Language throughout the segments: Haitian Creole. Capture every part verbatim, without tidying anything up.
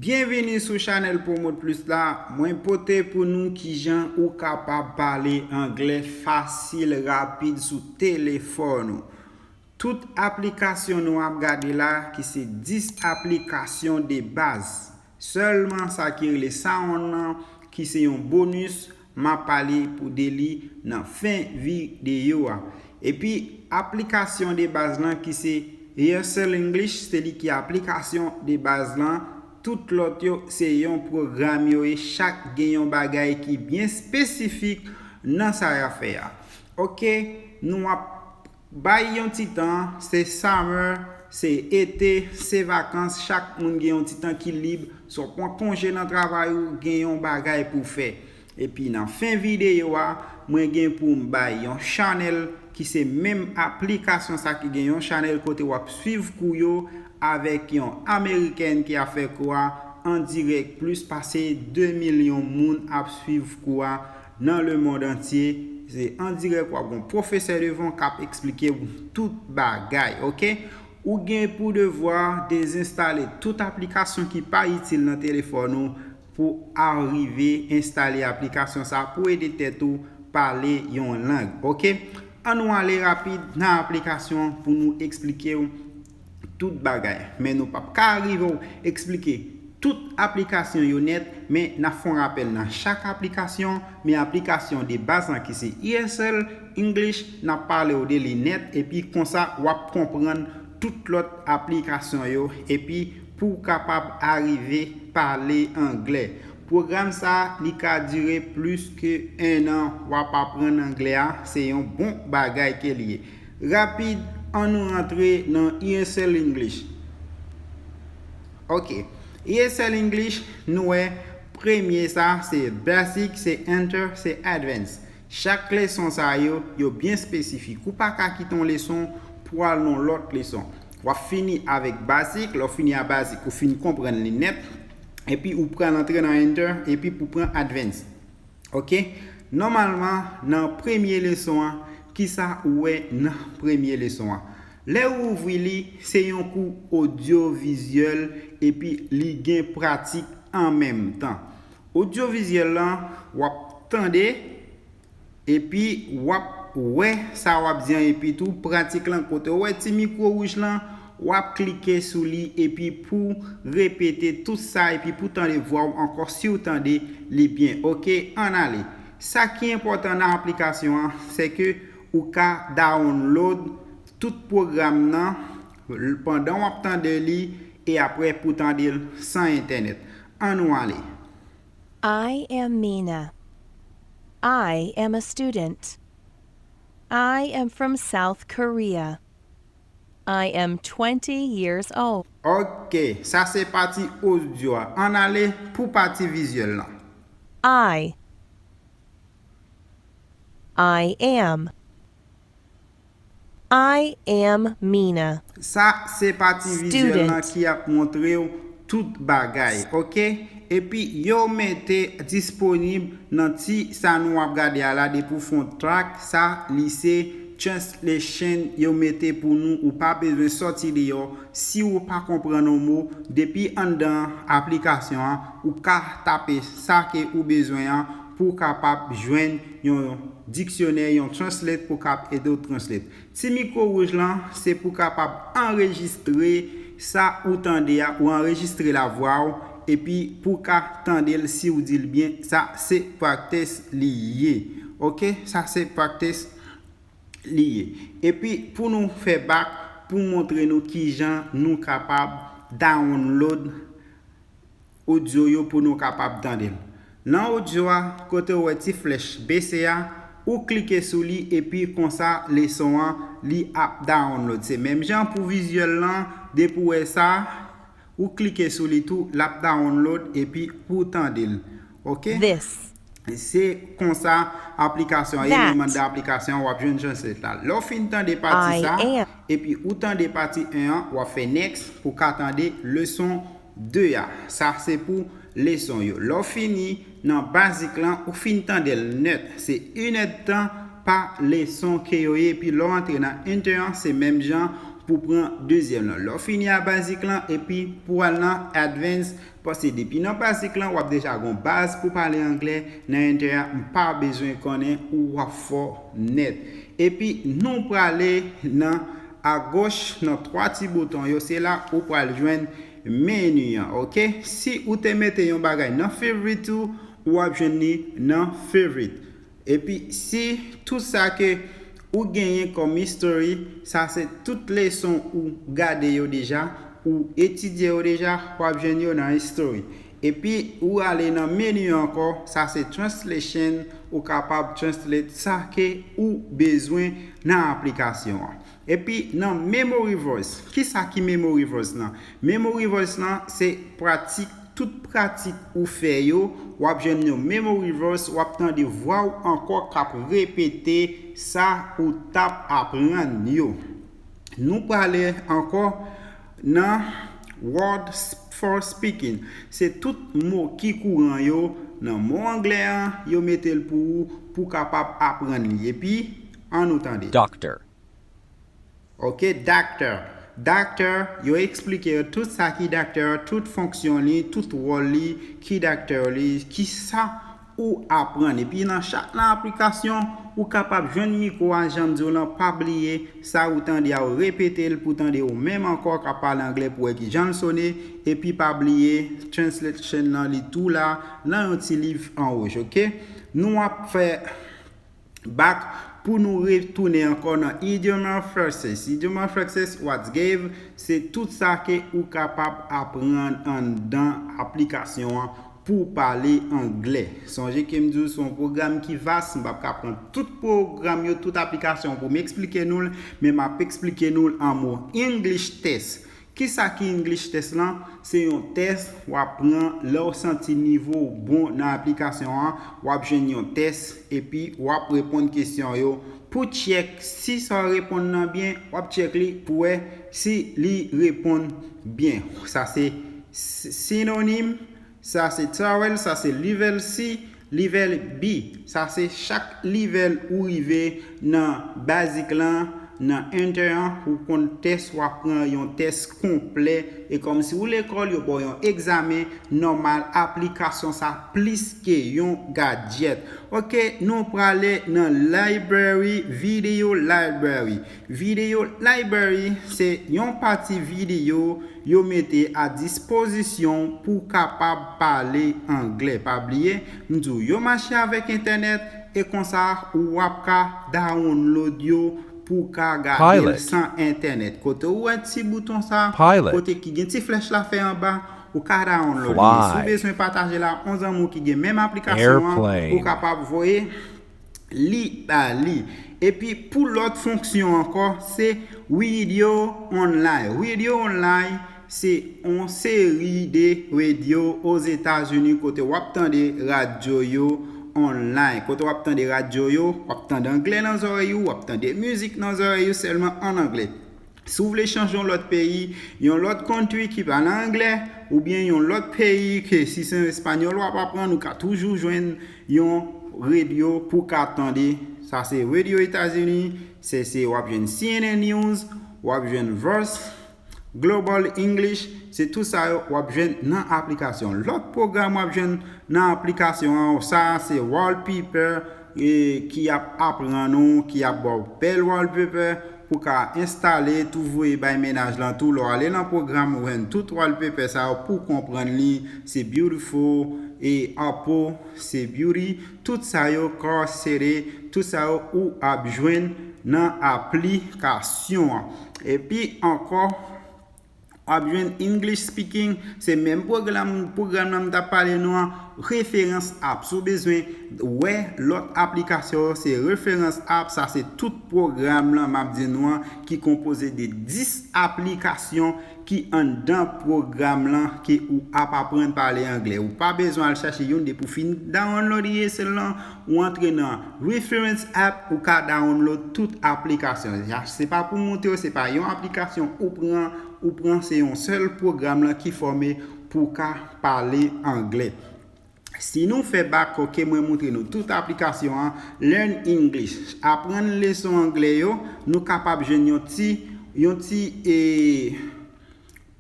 Byenvini sou chanèl Promote Plus la. Mwen pote pou nou kijan ou kapab pale anglè fasil, rapid sou telefòn ou. Tout aplikasyon nou ap gade la, ki se dis aplikasyon de baz. Sèlman sa ki rele Sound nan, ki se yon bonis, m ap pale pou de li nan fen videyo a. Epi, aplikasyon de baz lan ki se E S L English, se li ki aplikasyon de baz lan. Tout lòt yo, se yon pwogram yo ye. Chak gen yon bagay ki byen espesifik nan sa y ap fè a. Oke, nou ap bay yon ti tan, se summer, se ete, se vakans, chak moun gen yon ti tan ki lib, si w pran konje nan travay ou, gen yon bagay pou w fè. Epi nan fen videyo a, mwen gen pou m bay yon chanèl ki se menm aplikasyon sa ki gen yon chanèl kote w ap swiv kou yo avèk yon amerikèn ki ap fè kou a an dirèk. Plis pase de milyon moun ap swiv kou a nan lemonn antye. Se an dirèk, w ap gen yon pwofesè devan w k ap eksplike w tout bagay, oke? Ou gen pou devwa dezenstale tout aplikasyon ki pa itil nan telefòn ou pou w rive enstale aplikasyon sa pou ede tèt ou pale yon lang, oke? Ann nou ale rapid nan aplikasyon pou nou eksplike w tout bagay. Men nou p ap ka rive w eksplike tout aplikasyon yo nèt, men n ap fè yon rapèl nan chak aplikasyon, men aplikasyon de baz lan ki se E S L English, n ap pale w de li nèt, epi konsa w ap konprann tout lòt aplikasyon yo, epi pou w kapab arive pale anglè. Pwogram sa, li ka dire plis ke en an, w ap aprann anglè a, se yon bon bagay ke li ye. Rapid, ann nou rantre nan E S L English. Oke, E S L English, nou wè, premye sa, se basic, se enter, se advance. Chak leson sa yo, yo byen espesifik. Ou pa ka kite yon leson pou al nan lòt leson. W ap fini avèk basic, lè w fini a basic, ou fin konprann li nèt, epi ou pral antre nan enter, epi pou pran advance. Oke? Nòmalman, nan premye leson an, kisa ou wè nan premye leson an? Lè ou ouvri li, se yon kou odyo vizyèl, epi li gen pratik an menm tan. Odyo vizyèl lan, w ap tande, epi w ap wè sa w ap di an, epi tou pratik lan kote w wè ti mikwo wouj lan, w ap klike sou li, epi pou repete tout sa, epi pou tande vwa w ankò si w tande li byen. Oke, ann ale. Sa ki enpòtan nan aplikasyon an, se ke ou ka download tout pwogram nan pandan w ap tande li, e apre pou tande l san entènèt. Ann nou ale. I am Mina. I am a student. I am from South Korea. I am twenty years old. Ok, sa se pati odyo a. Ann ale pou pati vizyèl lan. I. I am. I am Mina. Sa se pati vizyèl lan ki ap montre w tout bagay, ok? Epi yo mete disponib nan ti sa nou ap gade a la depi w fè yon track, sa li se translation yo mete pou nou, ou pa bezwen sòti deyò. Si ou pa konprann yon mo, depi anndan aplikasyon an, ou ka tape sa ke ou bezwen an pou w kapab jwenn yon diksyonè, yon translate pou w kab ede w translate. Ti mikwo wouj lan, se pou w kapab anrejistre sa ou tande a, ou anrejistre lavwa w, epi pou w ka tande l si w di l byen, sa se practice li ye. Ok, sa se practice li ye. Epi pou nou fè back, pou montre nou kijan nou kapab download odyo yo pou nou kapab tande l. Nan odyo a, kote w wè ti flèch bese a, ou klike sou li epi konsa leson an li ap download. Se menm jan pou vizyèl lan, depi w wè sa, ou klike sou li tou, l ap download epi pou w tande l. Ok? This. Se konsa aplikasyon an ye, That. Menm anndan aplikasyon an, w ap jwenn translate la. Lè w fin tande pati I sa, am. Epi ou tande pati en an, w ap fè next pou w ka tande leson de a. Sa se pou leson yo. Lè w fini nan basic lan, ou fin tande l nèt. Se inèdtan pa leson ke yo ye. Epi lè w antre nan enter an, se menm jan pou pran dezyèm lan. Lè w fini a basic lan, epi pou al nan advance, paske depi nan basic lan, w ap deja gon baz pou pale anglè. Nan inter a, m pa bezwen konnen ou w ap fò nèt. Epi nou prale nan agoch, nan twa ti bouton yo, se la ou pral jwenn meni an, oke? Si ou te mete yon bagay nan favorite ou, w ap jwenn li nan favorite. Epi si tout sa ke ou genyen kòm history, sa se tout leson ou gade yo deja, ou etidye yo deja, w ap jwenn yo nan history. Epi ou ale nan meni ankò, sa se translation, ou kapab translate sa ke ou bezwen nan aplikasyon an. Epi nan memory verse, kisa ki memory verse lan? Memory verse lan se pratik, tout pratik ou fè yo, w ap jwenn yon memory verse, w ap tande vwa w ankò k ap repete sa ou t ap aprann yo. Nou prale ankò nan word for speaking. Se tout mo ki kouran yo nan mo anglè an, yo mete l pou ou pou w kapab aprann li. Epi, ann nou tande. Doctor. Ok, doctor. Doctor, yo eksplike yo tout sa ki doctor, tout fonksyon li, tout wòl li, ki doctor li, ki sa ou aprann. Epi nan chak nan aplikasyon, ou kapab jwenn mikwo a, jan m di w lan, pa bliye sa ou tande a, ou repete l pou tande ou menm ankò k ap pale anglè pou wè ki jan l sone, epi pa bliye translation nan li tou la nan yon ti liv an wouj, ok? Nou ap fè back pou nou retounen ankò nan idiom and phrases. Idiom and phrases, what's gave, se tout sa ke ou kapab aprann anndan aplikasyon an pou pale anglè. Sonje ke m di w se yon pwogram ki vas, m p ap ka pran tout pwogram yo, tout aplikasyon pou m eksplike nou l, men m ap eksplike nou l an mo English test. Kisa ki English test lan? Se yon tès w ap pran lè w santi nivo w bon nan aplikasyon an, w ap jwenn yon tès epi w ap reponn kesyon yo pou tchèk si sa w reponn nan byen, w ap tchèk li pou wè si li reponn byen. Sa se sinonim, sa se travel, sa se level C, level B. Sa se chak level ou rive nan basic lan, nan inter an, ou konn tès w ap pran yon tès konplè. E kòmsi ou lekòl, yo ba w yon egzamen nòmal, aplikasyon sa plis ke yon gadjèt. Ok, nou prale nan library, video library. Video library se yon pati videyo yo mete a dispozisyon pou w kapab pale anglè. Pa bliye, m di w yo mache avèk entènèt e konsa w ap ka download yo pou w ka gade l san entènèt. Kote ou wè ti bouton sa, kote ki gen ti flèch la fè anba, ou ka download li. Si w bezwen pataje l a yon zanmi w ki gen menm aplikasyon an, ou kapab voye li ba li. Epi pou lòt fonksyon ankò, se Radio Online. Radio Online se yon seri de radyo Ozetazini kote w ap tande radyo yo online. Kote w ap tande radyo yo, w ap tande anglè nan zòrèy ou, w ap tande mizik nan zòrèy ou sèlman an anglè. Si w vle chanje yon lòt peyi, yon lòt country ki pale anglè, oubyen yon lòt peyi ke si se yon espanyòl w ap aprann, ou ka toujou jwenn yon radyo pou w ka tande. Sa se radyo Etazini, se, se w ap jwenn C N N News, w ap jwenn Voice, Global English, se tout sa yo w ap jwenn nan aplikasyon. Lòt pwogram w ap jwenn nan aplikasyon an, sa se wallpaper, e, ki ap aprann ou, ki ap ba w bèl wallpaper pou w ka enstale, tou voye bay mennaj lan tou. Lè w ale nan pwogram, ou jwenn tout wallpaper sa yo pou w konprann li. Se beautiful, e, apple, se beauty. Tout sa yo, car, city, tout sa yo ou ap jwenn nan aplikasyon an. Epi ankò, w ap jwenn English speaking, se menm pwogram, pwogram nan m t ap pale nou an, referans app. Si w bezwen wè lòt aplikasyon yo, se referans app, sa se tout pwogram lan m ap di nou an ki konpoze de dis aplikasyon ki anndan pwogram lan ke ou ap aprann pale anglè. Ou pa bezwen al chache youn depi w fin download I S L lan, ou antre nan reference app, ou ka download tout aplikasyon. Se pa pou montre w, se pa yon aplikasyon ou pran, ou pran se yon sèl pwogram lan ki fòme pou w ka pale anglè. Si nou fè back, ok, mwen montre nou tout aplikasyon an, Learn English, aprann leson anglè yo, nou kapab jwenn yon ti Yon ti e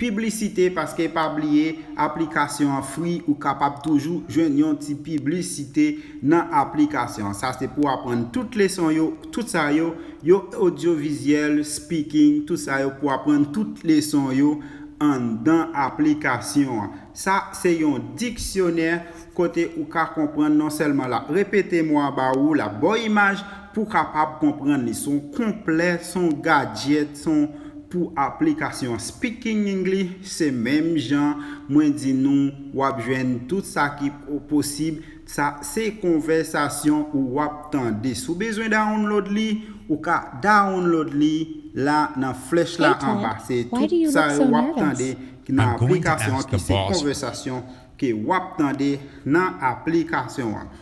piblisite, paske pa bliye aplikasyon an free, ou kapab toujou jwenn yon ti piblisite nan aplikasyon an. Sa se pou aprann tout leson yo, tout sa yo, yo odyovizyèl, speaking, tout sa yo pou aprann tout leson yo anndan aplikasyon an. Sa se yon diksyonè kote ou ka konprann non sèlman l ap repete mo a ba ou, l ap ba w imaj pou w kapab konprann li. Se yon konplè, se yon gadjèt, se yon pou aplikasyon Speaking English, se menm jan mwen di nou, w ap jwenn tout sa ki posib. Sa se konvèsasyon ou w ap tande. Si w bezwen download li, ou ka download li la nan flèch la anba. Se tout sa yo w ap tande ki nan aplikasyon an ki se konvèsasyon ke w ap tande nan aplikasyon an.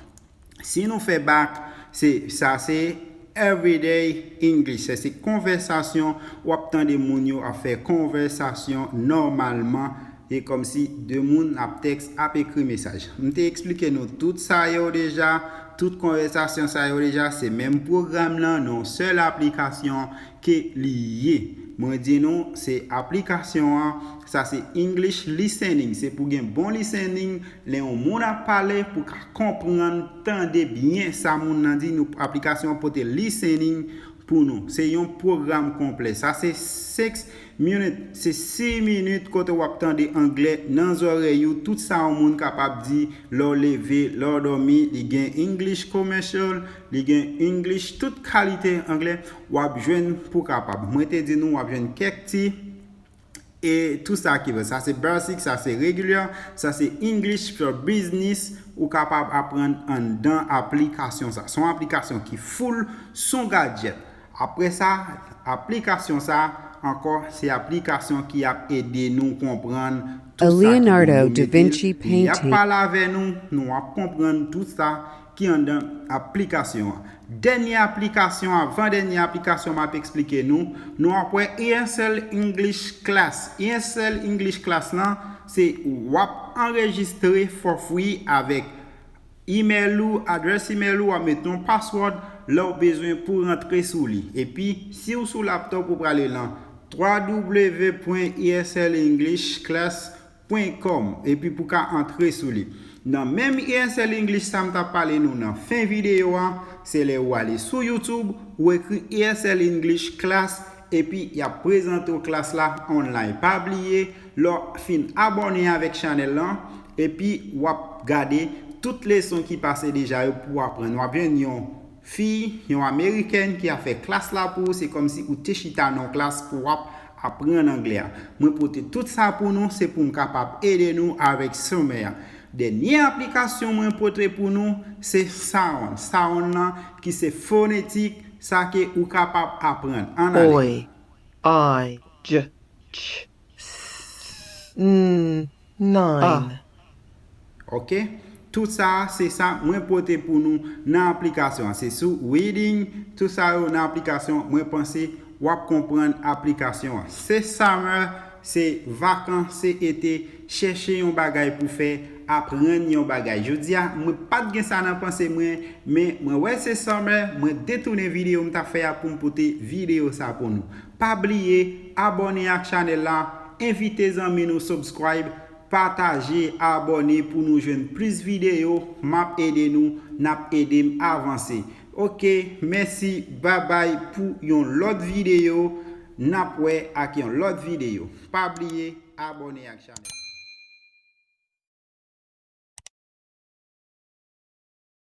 Si nou fè back, se sa se Everyday English. Se, se konvèsasyon, w ap tande moun yo ap fè konvèsasyon nòmalman, e kòmsi de moun ap tèks, ap ekri mesaj. M te eksplike nou tout sa yo deja, tout konvèsasyon sa yo deja, se menm pwogram nan, nan yon sèl aplikasyon ke li ye. Mwen di nou, se aplikasyon an, sa se English Listening. Se pou gen bon listening, lè yon moun ap pale, pou ka konprann, tande byen sa moun nan di. Nou, aplikasyon an pote listening pou nou. Se yon pwogram konplè. Sa se six minutes, se sis minit kote w ap tande anglè nan zòrèy ou. Tout sa yon moun kapab di lè w leve, lè w dòmi. Li gen English Commercial, li gen English, tout kalite anglè w ap jwenn pou kapab. Mwen te di nou, w ap jwenn kèk ti e tout sa ki vle. Sa se basic, sa se regular, sa se English for Business. Ou kapab aprann anndan aplikasyon sa. Se yon aplikasyon ki full, se yon gadjèt. Apre sa, aplikasyon sa ankò, se aplikasyon ki ap ede nou konprann tout sa ki pou nou mete l, e y ap pale avè nou, nou ap konprann tout sa ki anndan aplikasyon an. Dènye aplikasyon, avan dènye aplikasyon m ap eksplike nou, nou ap wè E S L English Class. E S L English Class lan, se w ap anrejistre for free avèk email ou, adrès email ou, w ap met yon password lè w bezwen pou rantre sou li. Epi, si w sou laptop, ou prale nan w w w pwen e s l english class pwen kòm, epi pou ka antre sou li. Nan menm E S L English sa m t ap pale nou nan fen videyo a, se lè ou ale sou YouTube, ou ekri E S L English Class, epi y ap prezante w klas la online. Pa bliye, lè w fin abòne avèk chanèl lan, epi w ap gade tout leson ki pase deja yo pou w aprann. W ap jwenn yon fi, yon amerikèn ki ap fè klas la pou ou, se kòmsi ou te chita nan yon klas pou w ap aprann anglè a. Mwen pote tout sa pou nou, se pou m kapab ede nou avèk summer a. Dènye aplikasyon mwen pote pou nou, se Sound. Sound lan ki se fonetik, sa ke ou kapab aprann. Ann ale. Oi, I, j, ch, s, n, nine. Ok? Tout sa, se sa mwen pote pou nou nan aplikasyon an. Se sou reading, tout sa yo nan aplikasyon, mwen panse w ap konprann aplikasyon an. Se summer, se vakans, se ete, chèche yon bagay pou fè, aprann yon bagay. Jodi a, mwen pa t gen sa nan panse mwen, men mwen wè se summer, mwen detounen videyo m t ap fè a pou m pote videyo sa pou nou. Pa bliye, abòne ak chanèl la, envite zanmi nou subscribe, pataje, abòne pou nou jwenn plis videyo. M ap ede nou, n ap ede m avanse. Ok, mèsi, babay pou yon lòt videyo. N ap wè ak yon lòt videyo. Pa bliye, abòne ak chanèl.